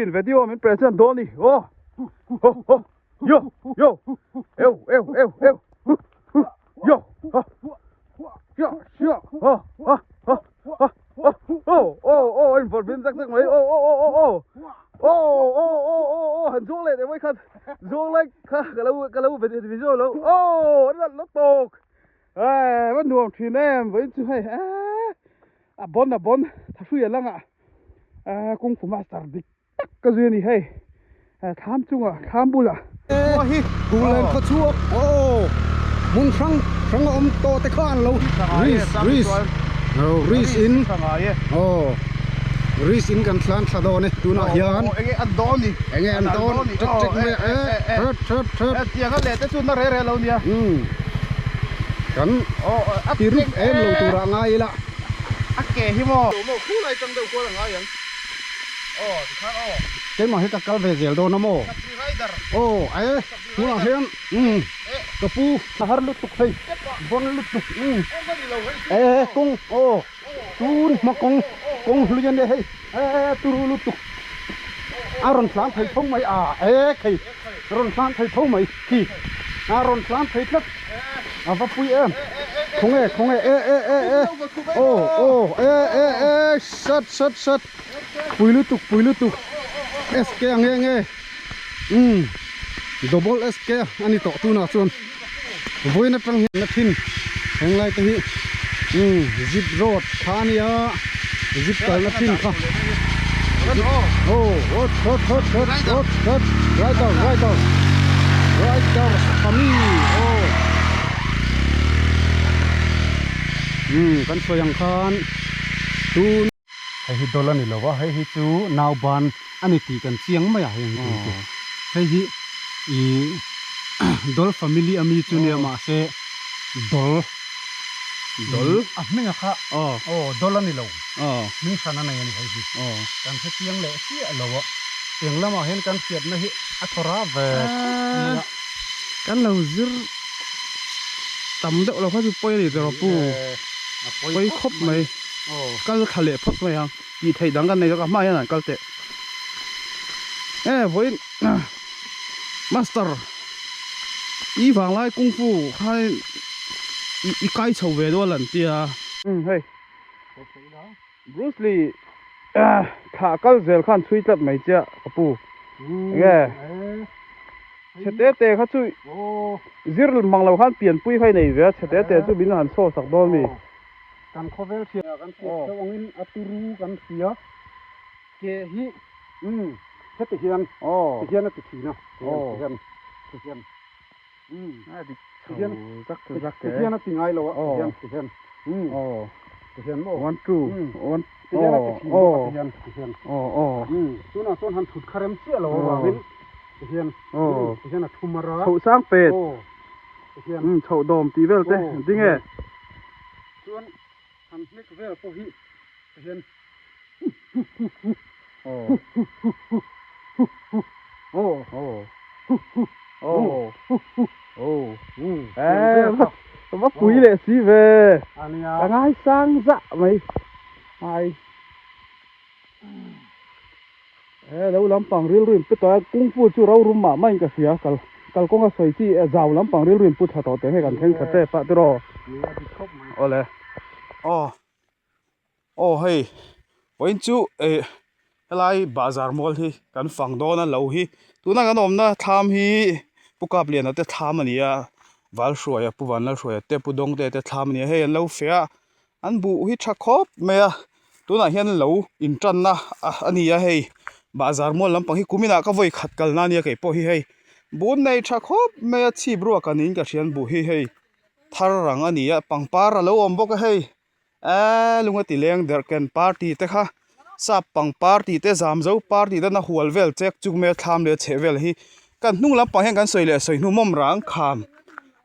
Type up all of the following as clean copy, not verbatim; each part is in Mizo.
in video min present dawn ni aw ho ho yo yo eu eu eu eu hu hu yo ha hia hia ha ha ha ha ha aw aw aw a invawrh vin zak zak mai aw aw aw aw aw aw aw aw aw aw han zawng leh teh mai khan zawng lai kha ka lo ka lo video lo aw a nalh lo tawk eh va nuam thin em vawiin chu hei eh a bon a bon thahrui a langah eh kung fu master dik tak ka zui a ni hei thlam chungah thlam bulah. Khua hi Duhlen khaw chhuak aw hmun hrang hrang a awm tawh te kha an lo risk risk aw risk in aw risk in kan thlan thla dawn e tunah hian enge an dawn ni enge an dawn tek tek mai e third third third tiang a leh te chu na re re lo nia kan tirup em lo turah ngai ila a ke hi maw khulai tang deuh kual a ngai ang. Keimah hi ka kal ve zel dawn a maw? Aw e tunah hian umm ka pu a har lutuk hei bawn lutuk umm e kawng aw tun hma kawng kawng hlui a nia hei e turu lutuk a rawn tlan thei tho mai a e khei a rawn tlan thei tho mai khi a rawn tlan thei tlat a va pui em khawnge khawnge e e e e aw aw e e e sat sat sat pui lutuk pui lutuk SK a nge nge umm double SK a ni tawh tunah chuan vawiin atang hian na thin heng lai te hi umm zip road kha a nia zip kalna thin kha aw hawt hawt hawt hawt hawt hawt rider rider rider kami aw umm kan sawi ang khan tun. Hei hi dawlh a ni lo va, hei hi chu nauban a ni tih kan chiang mai a hei ang chu chu. Hei hi ih dawlh family ami chu nia mahse dawlh Dawlh a hming a kha aw dawlh a ni lo hming hran a nei a ni hei hi. Kan hre chiang leh chiah lo a, tiang lamah hian kan hriatna hi a thaw ra ve khawp mai a. Kan lo zir tam deuh lo kha chu pawi a ni tawh pu, pawi khawp mai. Kal thla leh phawt mai ang tih theih dang kan nei zawk a hmaah hian an kal teh e vawiin master i vanglai kung fu khain i kai chho ve dawn an tia umm hei Bruce Lee thlah kal zel khan chhui tlat mai chiah ka pu enge chhe te te kha chu zir mang lo khan pianpui kha i nei ve a chhe te te chu min han saw sak dawn mi. Kan khawvel hria kan hriat theuh angin a turu kan hria ke hi umm heti hian ti hian a ti thin a ti hian ti hian umm ti hian ti hian a ti ngai lo a ti hian ti hian umm ti hian maw one two one ti hian a ti thin bawk a ti hian ti hian umm tunah chuan han thut kha rem chiah lo avangin ti hian ti hian a thu mar a chhoh sang pet umm chhoh dawm tih vel te ding e. Chuan han hnek vel pawh hi ti hian Va pui leh si ve ka ngaisang zah mai ai He lo lampang rilru in pu tawh a, kung fu chu ro rum mah mah in ka hria, kal kalkawng a sawi chi zau lampang rilru in pu thla tawh teh hei kan thleng thla tep a tiraw. Awle. Aw aw hei vawiin chu eh helai bahzar mual hi kan fang dawn a lo hi tuna kan awmna thlam hi Pu Kapliana te thlam a ni a, Valhruaia Pu Vanlalhruaia te Pu Dawngte te thlam a ni a, hei an lo feh a. An buh hi tha khawp mai a, tunah hian lo intanna a ni a hei bahzar mual lampang hi kuminah ka vawi khat kalna a nia kei pawh hi hei buh nei tha khawp mai a chhip ruak a niin ka hria an buh hi hei thar rang a ni a pangpar a lo awm bawk a hei eee lunga ti leng der ken party te kha sap pangpar tih te zamzo par tih te na hual vel chek chuk mai a thlam leh a chheh vel hi kan hnung lampang hian kan sawi leh sawi hnu mawm rang kham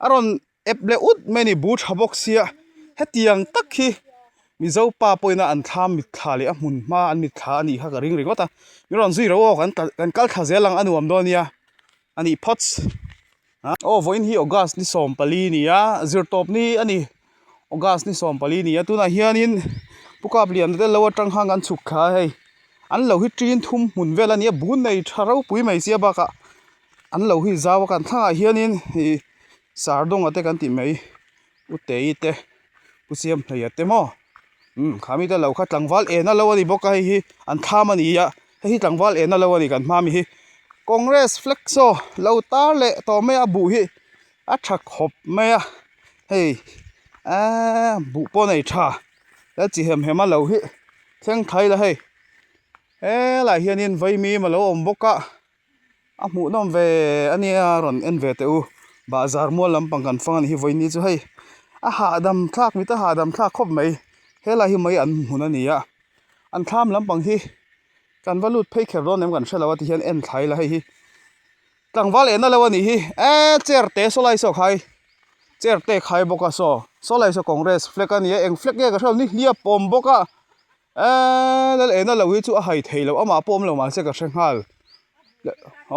a rawn. Ep leh ut mai a ni bu tha bawk sia hetiang tak hi Mizo pa pawhin a an thlam mitthla leh a hmun hma an mitthla a nih kha ka ring ringawt a min rawn zui ro aw kan kan kal thla zel ang a nuam dawn nia a nih phawts aw vawiin hi August ni 14 a ni a zirtawp ni a ni August ni 14 a ni a tunah hianin Pu Kapliana te lo atang khan kan chhuk thla a hei. An lo hi tin thum hmun vel a nia bun nei tha ropui mai sia bakah an lo hi zau a kan thlangah hianin ih sardawnga te kan tih mai u tei te pu siam hleia te maw umm kha mite lo kha tlangval ena lo a ni bawk a hei hi an thlam a ni a hei hi tlangval ena lo a ni kan hma mi hi congress flag saw lo tar leh tawh mai a buh hi a tha khawp mai a hei eee buh pawh nei tha la chi hem hem a lo hi thleng thai la hei helaiah hianin vaimim a lo awm bawk a a hmuhnawm ve a nia rawn en ve teh u bahzar mual lampang kan fang a ni hi vawiin chu hei a hahdam thlak mit a hahdam thlak khawp mai helai hi mai an hmun a ni a an thlam lampang hi kan va lut phei kher dawn em kan hrelo a tihian en thlai la hei hi. Tlangval ena lo a nih hi eee chair te saw lai saw khai chair te khai bawk a saw saw lai saw congress flag a ni a eng flag nge ka hrelo ni hliap awm bawk a eee lal ena lo hi chu a hai thei loh amah pawh awm lo mahse ka hre nghal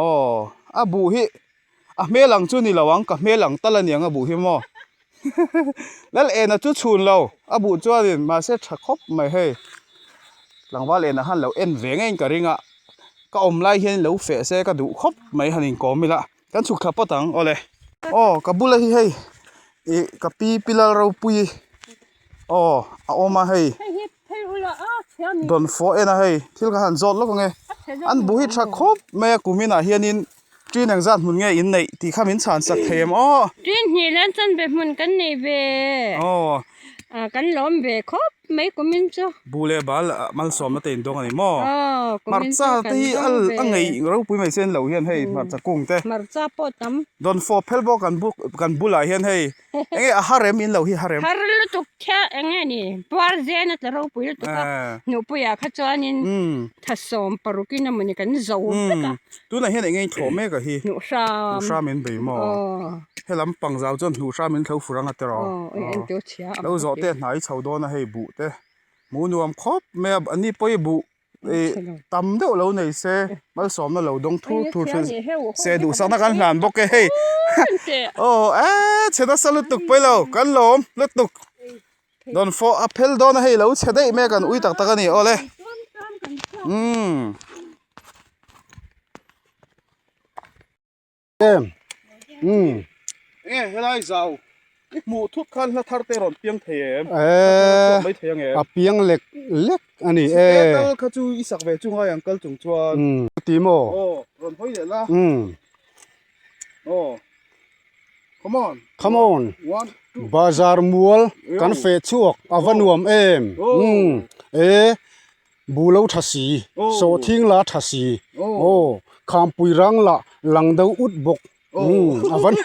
aw a buh hi a hmel ang chu ni lo ang ka hmel ang tal a niang a buh hi maw lal ena chu chhun lo a buh chuanin mahse tha khawp mai hei tlangval ena khan lo en ve ngeiin ka ring a. Ka awm lai hian lo feh se ka duh khawp mai han inkawm ila kan chhuk thla pawt ang awle aw ka bula hi hei ih ka pi pi lal ropui aw a awm a hei dawnfawh en a hei thil ka han zawt lawk ang e an bu hi tha khawp mai a kum inah hianin ṭin engzat hmun nge in neih tih kha min chhan sak thei em aw. Ṭin hnih lan chanve hmun kan nei ve aw. Kan lawm ve khawp mai kumin chu. Bu leh bal malsawmna te in dawng a ni maw? Aw kumin chu Hmarcha kan te hi dawng ve. a ngeih ropui mai sen lo hian hei hmarcha kung te. Hmarcha pawh tam. Dawnfawh phel bawk kan bu kan bulah hian hei enge a harem in lo hi harem. Har lutuk thia enge ni puar zen a tla ropui lutuk a hnuhpuiah kha chuanin thasawm parukin emawni kan zo vek a. Tunah hian enge in thlawh mek a hi. Hnuhhram. Hnuhhram in bei maw? Aw. He lam pang zau chuan hnuhhram in thlo fur anga tiraw? Aw, eng eng teu chhia a. Lo zawh te hnai chho dawn a hei buh te. Hmu nuam khawp mai a, ani pawh buh ih tam deuh lo nei se malsawmna lo dawng thur thur thil se duhsakna kan hlan bawk e hei. Aw eee chhe nasa lutuk pawi lo kan lawm lutuk. Dawnfawh a phel dawn a hei lo chhe daih mai a kan ui tak tak a ni awle. Umm. Em umm. Enge helai zau i hmuh thut khan hla thar te rawn piang thei em? Eee mai thei ange a piang lek lek a ni e. Tal kha chu i sak ve chu ngai ang kal chung chuan. Umm ti maw? Aw rawn hawi leh la. Umm. Aw come on. Come on. One two. Bazar mual kan feh chhuak a va nuam em? Umm e. Bu lo tha si, sawhthing la tha si, aw, khampui rang lah lang deuh ut bawk, umm a van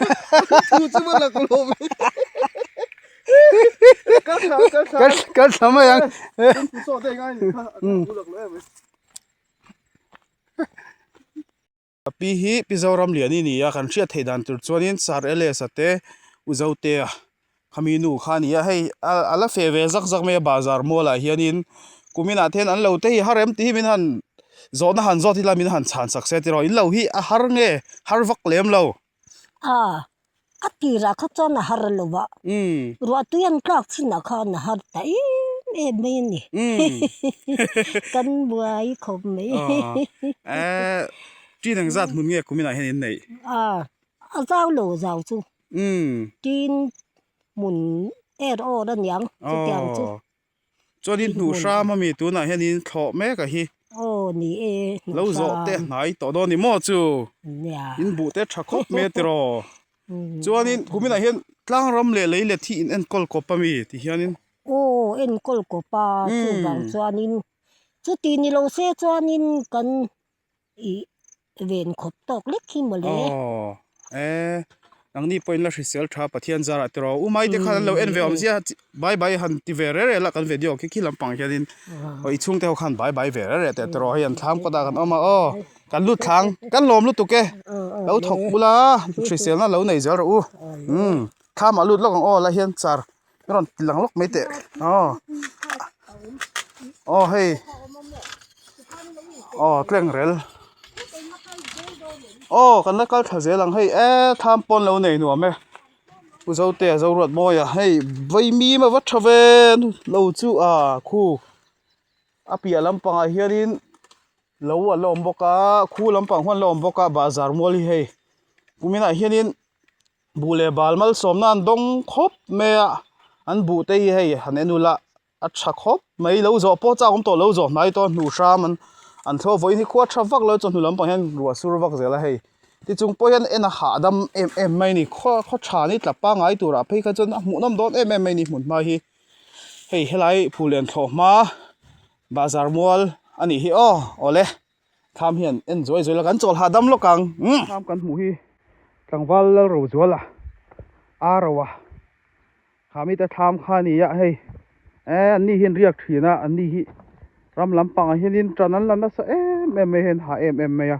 kal thla mai ang. Ka pi hi Pi Zoram Liani ni a, kan hriat theih dan tur chuanin Sir Elias-a te U Zotea khami nu kha a ni a, hei a la feh ve zak zak mai a bazar mualah hianin kuminah te hian an lo te hi har em tih hi min han zawhna han zawt ila min han chhan sak se tiraw in lo hi a har nge har vak lem lo. A, a tirah kha chuan a har lo a, ruahtui an tlak chinah khan a har ta em em mai a ni. Kan buai khawp mai. Aw, tin eng zat hmun nge kuminah hian in neih? A, a zau lo zau chu. Tin hmun er awr a niang chutiang chu. Chuanin hnuh hram ami tunah hianin thlawh mek a hi. Aw ni e hnuh hram. Lo zawh te hnai tawh dawn ni maw chu. Nia. In buh te tha khawp mai a tiraw. Chuanin kuminah hian tlang ram leh lei let hi in enkawl kawp ami ti hianin. Aw enkawl kawp a chuvang chuanin chuti ni lo se chuanin kan Ih ven khawp tawk lek hi mawle. Aw e nangni pawhin la hrisel tha Pathian zarah tiraw u Maite khan an lo en ve awm zia bye bye han ti ve reh reh la kan video khi khi lampang hianin aw i chhungte ho khan bye bye ve reh reh teh tiraw hei an thlam kawtah kan awm a aw kan lut thlang kan lawm lutuk e lo thawk bula hriselna lo nei zel rawh u umm thlam ah lut lawk ang aw la hian char a rawn ti lang lawk mai teh aw aw hei aw tleng rel aw kan la kal thla zel ang hei e thlam pawn lo nei nuam e pu zotea zoruatmawia hei vaimim a va tha ve lo chu a khu a piah lampangah hianin. Lo a la awm bawk a khu lampang huan la awm bawk a bahzar mual hi hei kuminah hianin buh leh bal malsawmna an dawng khawp mai a an buh te hi hei han en ula a tha khawp mai lo zawh pawh chak awm tawh lo zawh hnai tawh hnuh hram an an thlawh vawiin hi khua tha vak lo chawhnu lampang hian ruah sur vak zel a hei tichung pawh hian en a hahdam em em mai a ni khaw khaw tha ni tla pangngai turah phei kha chuan a hmuhnawm dawn em em mai a ni hmun hma hi hei helai phullen thlawh hma. Bazar mual a nih hi aw awle thlam hian en zuai zuai la kan chawl hahdam lawk ang umm. Thlam kan hmuh hi tlangval lal ro zual a a ro a kha mite thlam kha a ni a hei eh an ni hian riak thin a an ni hi ram lampangah hianin tan an la nasa em em mai hian hah em em mai a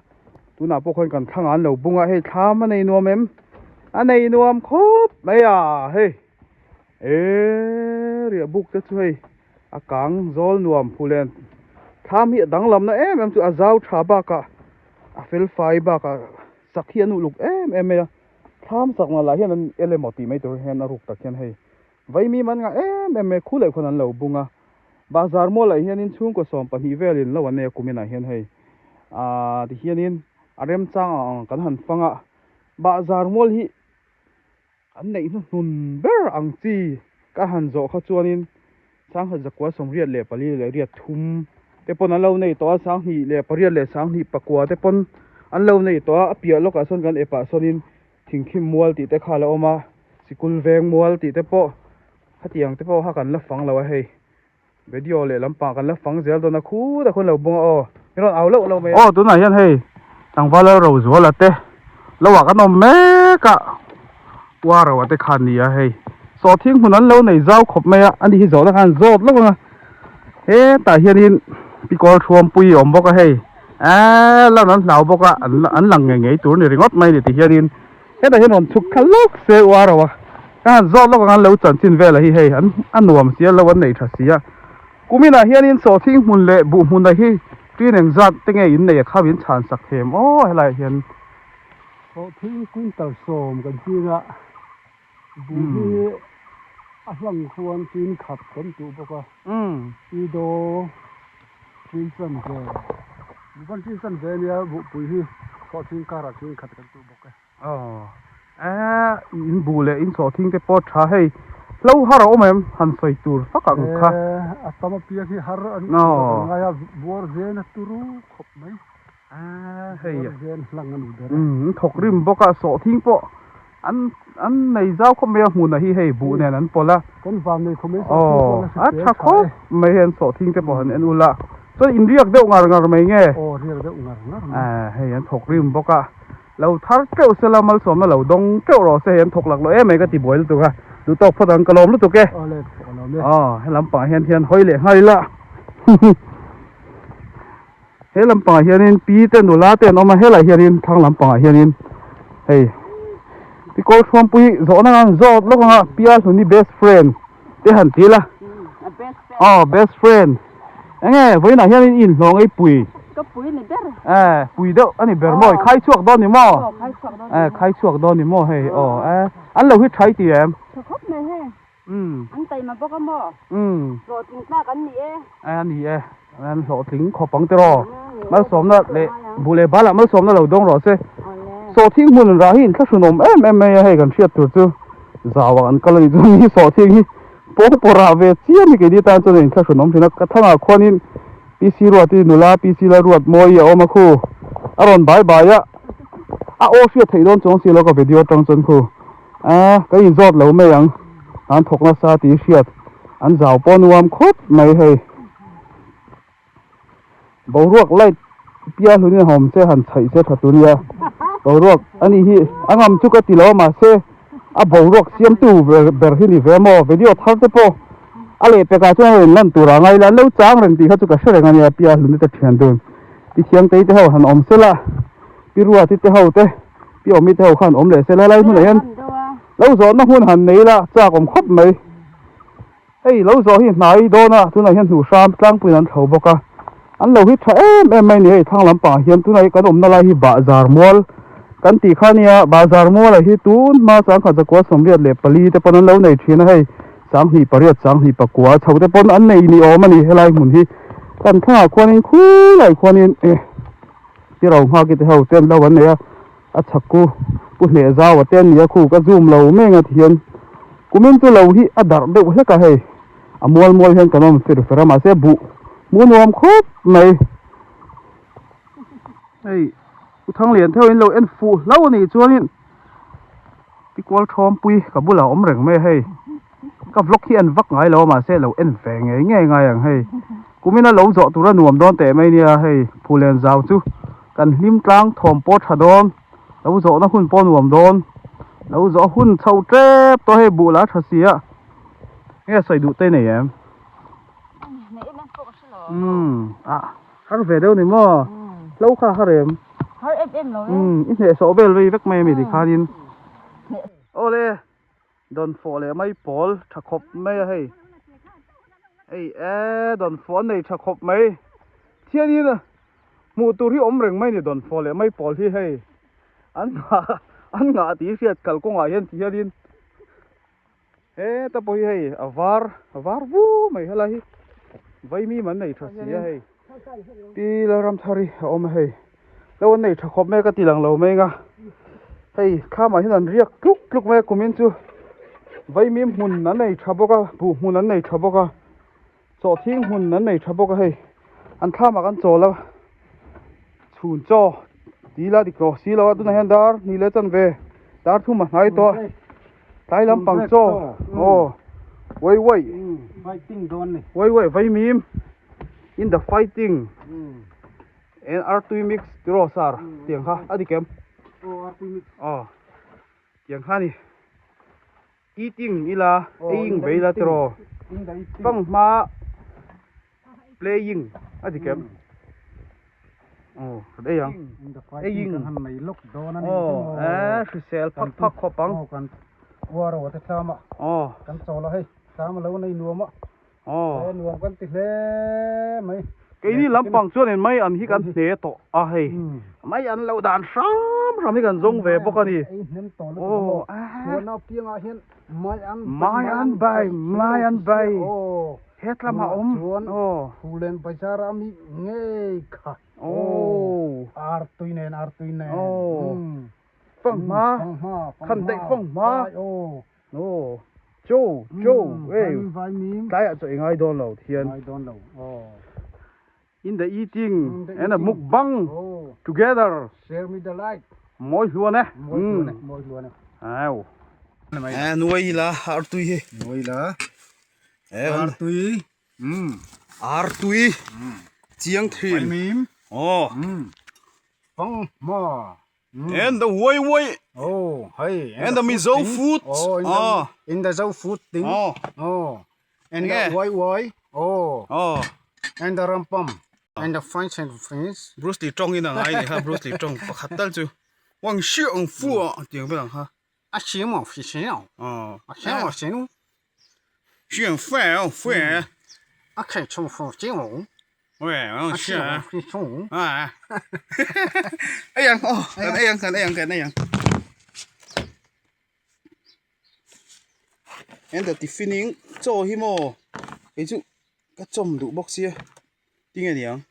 tunah pawh khawn kan thlangah an lo bung a hei thlam a nei nuam em a nei nuam khawp mai a hei eh riah buk te chu hei. A kang zawl nuam phulen thlam hi a danglamna em em chu a zau tha bakah a fel fai bakah sak hi an uluk em em mai a thlam sak nal ah hian an el emaw tih mai tur hian a ruk tak hian hei vaimim an ngah em em mai khu leh khawn an lo bung a bahzar mual ah hianin chhungkaw 12 velin lo an nei a kumin ah hian hei ahh tihianin a remchang ang ang kan han fang a bahzar mual hi An neih hnuhnun ber ang chi ka han zawh kha chuanin sangha zakua 84 leh riat thum te pawn an lo nei tawh a, 28 leh 24 te pawn an lo nei tawh a, a piah lawkah sawn kan epah sawnin thingkhim mual tih te kha a la awm a, sikul veng mual tih te pawh khatiang te pawh kha kan la fang lo a hei. Video leh lampang kan la fang zel dawn a khutah khuan lo bung a aw min rawn au loh loh mai a. Aw tunah hian hei tlangval lal Rozuala te lo ah kan awm mek a Ua Roa te khan ni a hei sawhthing hmun an lo nei zau khawp mai a ani hi zawhna khan zawt lawk ang a hetah hianin pikawl thuampui a awm bawk a hei eee lan an hlau bawk a an lang ngei ngei tur ni ringawt mai ni ti hianin. Hetah hian rawn chhuk thla lawk se uar lo a, ka han zawt lawk ang an lo chanchin vel a hi hei an a nuam si a lo an nei tha si a. Kuminah hianin sawhthing hmun leh buh hmun a hi ṭin eng zat te nge in nei a kha min chhan sak them aw helaiah hian. Sawhthing quintal 10 kan ching a, buh hi a hlang khuan ṭin khat kan tuh bawk a, ido ṭin chanve, buh pan ṭin chanve ania buhpui hi sawhthing karah ṭin khat kan tuh bawk. Aw eh in buh leh in sawhthing te pawh tha hei hlo har a awm em han sawi tur fak ang kha. Eh a tam apiang hi har an ngai a buar zen a turu khawp mai. Eh hei buar zen hlang a ni ber a. Um thawk rim bawk a sawhthing pawh an an nei zau khawp mai a hmunah hi hei buh nen an pawlh a. Kan van nei khawp mai sawhthing pawh la a tha khawp mai hian sawhthing te pawh han en ula chuan in riak deuh ngar ngar mai nge. Aw riak deuh ngar ngar mai. Eh hei an thawk rim bawk a. Lo thar teuh sela malsawmna lo dawng teuh rawh se hei an thawk lak lo em mai ka ti buai lutuk a duh tawk phawt ang ka lawm lutuk e. Awle ka lawm e. Aw he lampangah hian hian hawi leh nghal ila he lampangah hianin pi te nula te an awm a helaiah hianin thlang lampangah hianin hei pi kawlhruampui zawhna ang zawt lawk anga Pia Hluni best friend te han ti ila aw best friend enge vawiinah hian in inhlawh ngei pui ka pui ni ber eh pui deuh a ni ber maw khai chhuak dawn ni maw eh khai chhuak dawn ni maw hei aw eh an lo hi tha i ti em tha khawp mai hei umm an taima bawk a maw umm hlawhtling tlak an ni e eh a ni e an hlawhtling khawp ang tiraw malsawmna leh buh leh balah malsawmna lo dawng rawh se sawhthing hmun rah hi inthlahrunawm em em mai a hei kan hriat tur chu zauah an kal a nih chuan hi sawhthing hi pawngpawrah ve chiam hi keini tan chuan a inthlahrunawm thin a ka thangah khuanin PC Ruati nula PC Lalruatmawi a awm a khu a rawn bai bai a a aw hriat theih dawn chuang si lo ka video atang chuan khu a ka inzawt lo mai ang an thawk nasa tih hriat an zau pawh nuam khawp mai hei boruak light pia hlunin a awm se han chhaih se tha tur nia boruak ani hi a ngam chu ka ti lo a mahse a boruak siamtu ber ber hi ni ve maw video thar te pawh a leh pekah chuan a rawn lan tur a ngai la an lo chang reng tih kha chu ka hre reng ania pia hlun te thian dun pi thiangtei te ho han awm sela pi ruati te ho te pi awmi te ho khan awm leh sela helai hmunah hian lo zawhna hmun han nei ila chak awm khawp mai. Hei lo zawh hi hnai dawn a, tunah hian hnuh hram tlangpuiin an thlo bawk a, an lo hit tha em em mai a ni hei thlang lampangah hian tunah hi kan awmna lai hi Bahzar mual kan tih kha ania, Bahzar mual ah hi tun hma 10,084 te pawn an lo nei thin a hei 28 29 chho te pawn an nei ni awm a ni helai hmun hi kan thlangah khuanin khulai khuanin eh. Pi Rohmaki te ho ten lo an nei a, a chhak ku Pu Hnehzau a te an ni a, khu ka zoom lo mai ang a ti hian kumin chu lo hi a darh deuh hlek a hei a mual mual hian kan awm fir fer a mahse buh hmuh nuam khawp mai. Hei U Thanglian theuh in lo en fuh hlauh a nih chuanin Pi Kualthawmpui ka bulah awm reng mai a hei. Ka vlog hi en vak ngai lo a mahse lo en ve ngei ngei ngai ang hei. Kumina lo zawh tur a nuam dawn teh mai nia hei Phulen zau chu kan hlim tlang thawm pawh tha dawn lo zawhna hun pawh nuam dawn lo zawh hun chho tep tawh hei buh lah tha si a nge sawi duh te nei em? Umm ah har ve deuh ni maw hlo kha har em? Har em em lo e. Umm i hnehsawh vel vei vek mai a mi tikhanin. Awle. Dawn fawh leh mai pawl tha khawp mai a hei hei e dawn fawh an nei tha khawp mai thianin hmuh tur hi awm reng mai a ni dawn fawh leh mai pawl hi hei an nghah an nghah tih hriat kalkawngah hian ti hianin heta pawh hi hei a var a var vu mai helai hi vaimim an nei tha si a hei pi Lalramthari a awm a hei. Lo an nei tha khawp mai a ka ti lang lo mai anga hei thlamah hian an riak tluk tluk mai a kumin chu vaimim hmun an nei tha bawk a buh hmun an nei tha bawk a chawhthing hmun an nei tha bawk a hei an thlamah kan chawl a chhun chaw tih ila dik tawh si lo a tunah hian dar ni leh chanve dar thum a hnai tawh a tlai lampang chaw aw uai uai uai uai vaimim in the fighting. En artui mix tiraw sar tiang kha a dik em? Aw artui mix. Aw tiang kha ni. Eating ila eiing ve ila tiraw. Fanghma playing a dik em? Aw kan ei ang. Eiing kan han nei lawk dawn a ni. Aw eh hrisel phak phak khawp ang. Aw kan uar aw te thlam a. Aw. Kan chawl a hei thlam a lo nei nuam a. Aw. Nuam kan ti hle mai. Keini lampang chuan in mai an hi kan hne tawh a hei. Mai an lo dan hram hram hi kan zawng ve bawk a ni. Ei hnem tawh lutuk a maw. Chhuahna piangah hian mai an mai an bai mai an bai. Hetlam a awm. Chuan Phulen Bazar a mi ngei kha. Aw. Artui nen artui nen. Aw. Fanghma. Khan daih fanghma. Aw. Aw Cho Cho ei tlaiah chaw i ngai dawn lo thian ngai dawn lo aw in the eating and a mukbang together share me the like mawi hluan e mawi hluan e mawi hluan e au eh nuai ila artui hi nuai ila artui artui chiang thin aw fanghma And the wai wai. Oh, hey. And the Mizo food. Oh, in the, in the Zo food thing. Oh. Oh. And the wai wai. Oh. Oh. And the rampam. And the French and French. Bruce Lee tawng in a ngai ni kha Bruce Lee tawng pakhat tal chu. Wang shi ang fu a tiang vel ang kha. A shi mo shi shi o. Oh. A shi mo shi nu. Shi ang fu ang fu. A kai chung fu ji o. Wei ang shi ang shi chung. Ah. Ei ang oh, kan ei ang kan ei ang kan ei ang. And the tiffining chaw hi maw kei chu ka chawm duh bawk sia tinge niang.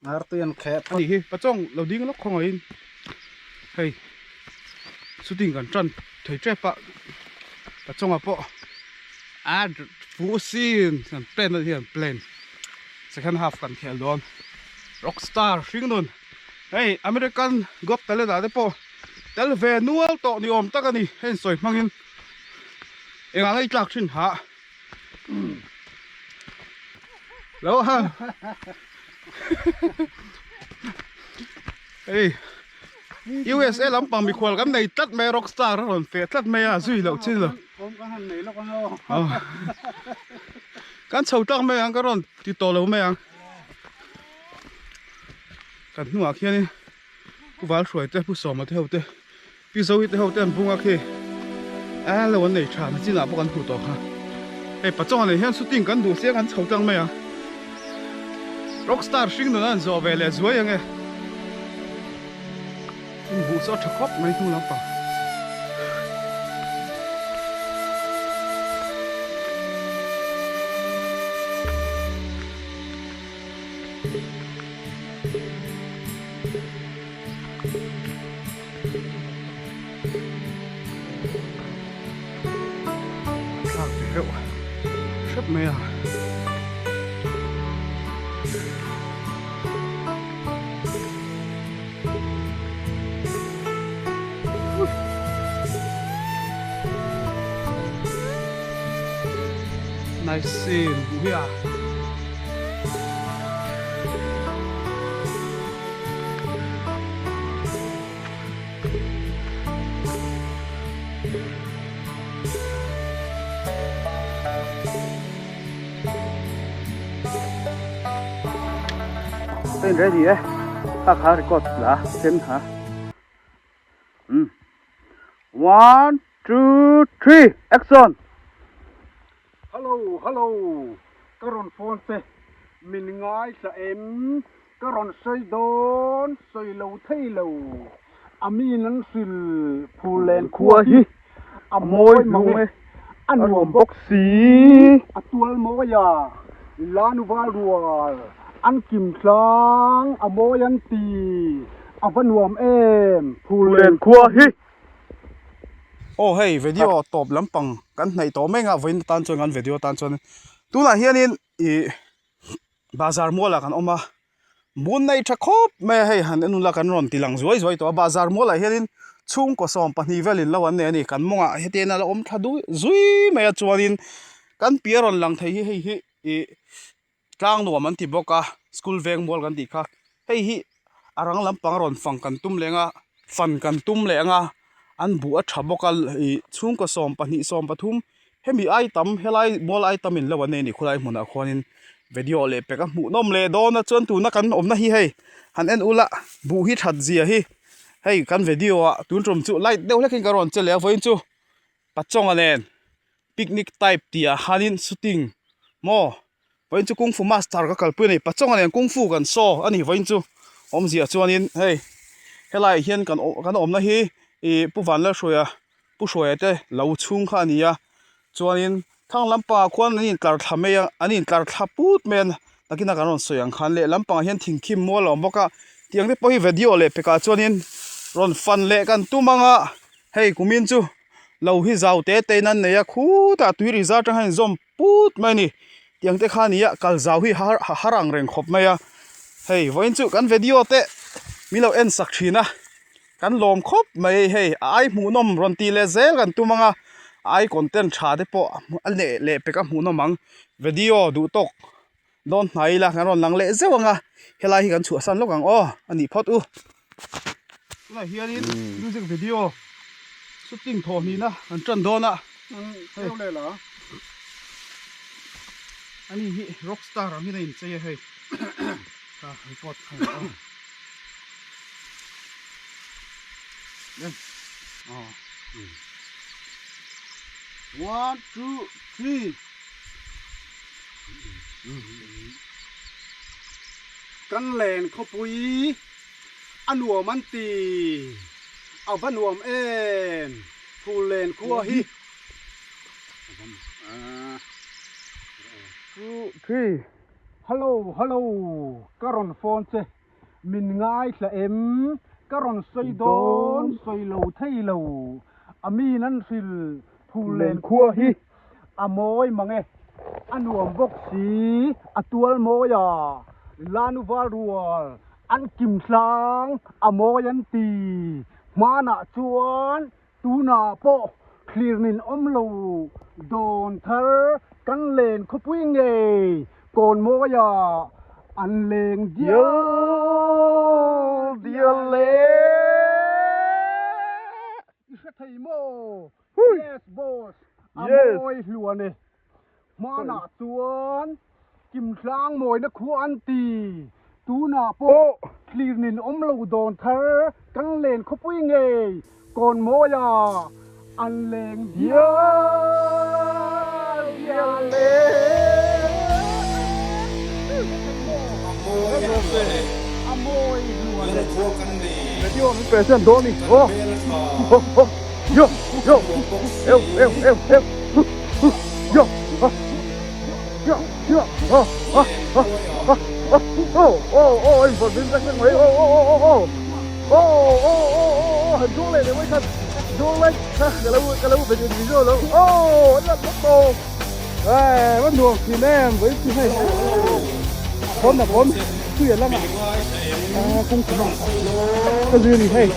Artui an kheh phawt. Ani hi pachawng lo ding lawk khawngaihin hei shooting kan tan thei tep a pachawngah pawh a fuh sin kan plan a hian plan second half kan khel dawn rockstar hring nun hei American got talent ah te pawh tel ve nual tawh ni awm tak a ni hei sawi hmangin engah nge i tlak thin hah. Lo ha. Hei USA lampang mikhual kan nei tlat mai rockstar a rawn feh tlat mai a zui loh chin lo. Kan chho tlak mai ang ka rawn ti tawh lo mai ang. Kan hnungah khianin Pu Valhruai te Pu Sawma te ho te Pi Zoe te ho te an bung a khi a lo an nei tha na chinah pawh kan hmuh tawh kha hei pachawng ah hian shooting kan duh sia kan chho tlang mai a rockstar hring nun a an zawh ve leh zuai ang e inbuh chu a tha khawp mai hnu lampang. Thlak ti reuh hrep mai a. Nice scene hi a. Ka in ready e kha kha record la sen kha um one two three action hello hello ka rawn phone che min ngaithla em Ka rawn sawi dawn, sawi lo thei lo. A min an hril phur len khua hi a mawi mang e, a nuam bawk si. A tual mawi a, Lanu val rual an kim tlang a mawi an ti, a va nuam em phur len khua hi. Aw hei video tawp lampang kan hnaih tawh mek a vawiin atan chuan kan video atan chuan tunah hianin ih Bazar mualah kan awm a, mun nei tha khawp mai a hei han en ula kan rawn ti lang zuai zuai tawh a, bazar mualah hianin chhungkaw 12 velin lo an nei a ni, kan mawngah hetiang a la awm thla dui zui mai a chuanin kan piah rawn lang thei hi hei hi ih tlang nuam an ti bawk a school veng mual kan tih kha hei hi a rang lampang a rawn fang kan tum leh ang a fan kan tum leh ang a an buh a tha bawk a ih chhungkaw 12 13 Hemi ai tam helai mual ai tam in lo an nei a ni khulai hmunah khuanin video leh pek a hmuhnawm leh dawn a chuan tuna kan awmna hi hei han en ula buh hi that zia hi hei kan video ah tun tum chu light deuh hlekin ka rawn che leh a vawiin chu Pachawnga nen picnic type tih ah khanin shooting maw vawiin chu kungfu master ka kalpui a ni Pachawnga nen kungfu kan saw a ni vawiin chu awmzia chuanin hei helaiah hian kan kan awmna hi ih Pu Vanlalhruaia Pu Hruaia te lo chhung kha a ni a, chuanin thlang lampangah khuan an intlar thla mai a, an intlar thla put mai a, nakina kan rawn sawi ang khan leh lampangah hian thingkhim mual a awm bawk a, tiang te pawh hi video leh pekah chuanin rawn fan leh kan tum ang a, hei kumin chu lo hi zau te te in an nei a, khutah tui ri zar atang hian inzawm put mai a ni, tiang te kha a ni a, kal zau hi a har ang reng khawp mai a, hei vawiin chu kan video te min lo en sak thin a. Kan lawm khawp mai hei a ai hmuhnawm rawn tih leh zel kan tum ang a, a ai content tha te pawh a leh leh pek a hmuhnawm ang, video duh tawk dawn hnai ila kan rawn lang leh zeuh ang a, helai hi kan chhuahsan lawk ang aw a nih phawt u. Tunah hianin music video shooting thawhhnihna kan tan dawn a, hei ani hi rockstar angin a inchei a hei ka record kha a ni aw. One, two, three. Kan len khawpui a nuam an ti, a va nuam em, phul len khua hi. Two, three. Hello, hello, ka rawn phone che. Min ngaithla em? Ka rawn sawi dawn, sawi lo thei lo. A min an hril phur len khua hi a mawi mang e. A nuam bawk si, a tual mawi a, Lanu val rual an kim hlang a mawi an ti. Hmanah chuan tunah pawh thlir nin awm lo dawn thar kan len khawpui ngei kawn mawia an leng dial dial le. I hre thei maw? Yes boss, a mawi hluan e. Hmanah chuan Kimtlang mawina khua an ti. Tunah pawh thlir nin awm lo dawn thar kan len khawpui ngei kawn mawia an leng dial dial le. A mawi hluan e. Yo yo eu eu eu eu yo yo yo oh oh oh oh oh oh oh in vawt vin vek vek mai oh oh oh oh oh. Oh oh oh oh oh han zuang leh leh mai khan zuang lai kha ka lo ka lo ve ni zo lo oh an lat lat tawk eh va nuam thin em vawi chu hei khawn na khawn tui a lang a ah kawng chhum a ka zir ni hei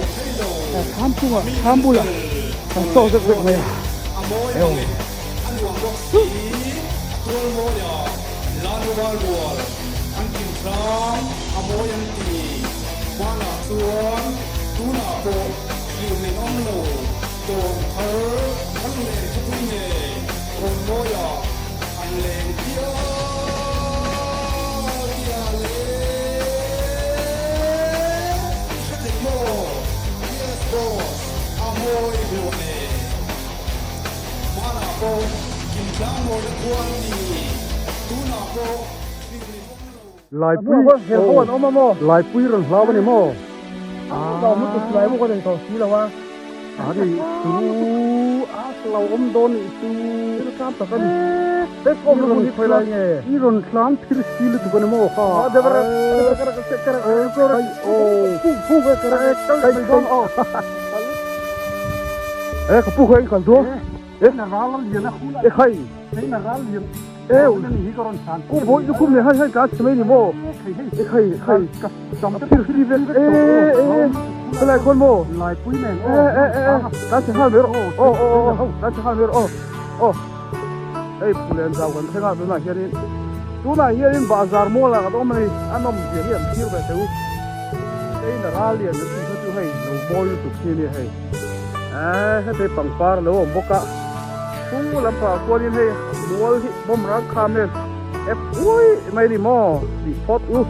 thlam chungah thlam bulah kan tawk zek zek mai a Laipui Laipui rawn hlau a ni maw? A ni chu a lo awm dawn nih chu i rawn hlang phir si lutuk a ni maw kha E ka pu kha in kal dawn e e khai e ku boi chu khum ne hai hai ka chhe mai ni maw e khai khai ka phir si vek e e helai khawn maw e e e ka chhe nghal mai rawh aw aw aw ka chhe nghal mai rawh aw aw hei phulen zau kan thleng a tunah hianin tunah hianin bahzar mual ah kan awm a ni a nawm zia hi an thlir ve teh u hei na ral lian kan tih kha chu hei lo mawi lutuk hi a nia hei. Eee heti pangpar a lo awm bawk a chung lampangah khuanin hei mual hi bawm rang kham em ep uai mai a ni maw tih phawt u.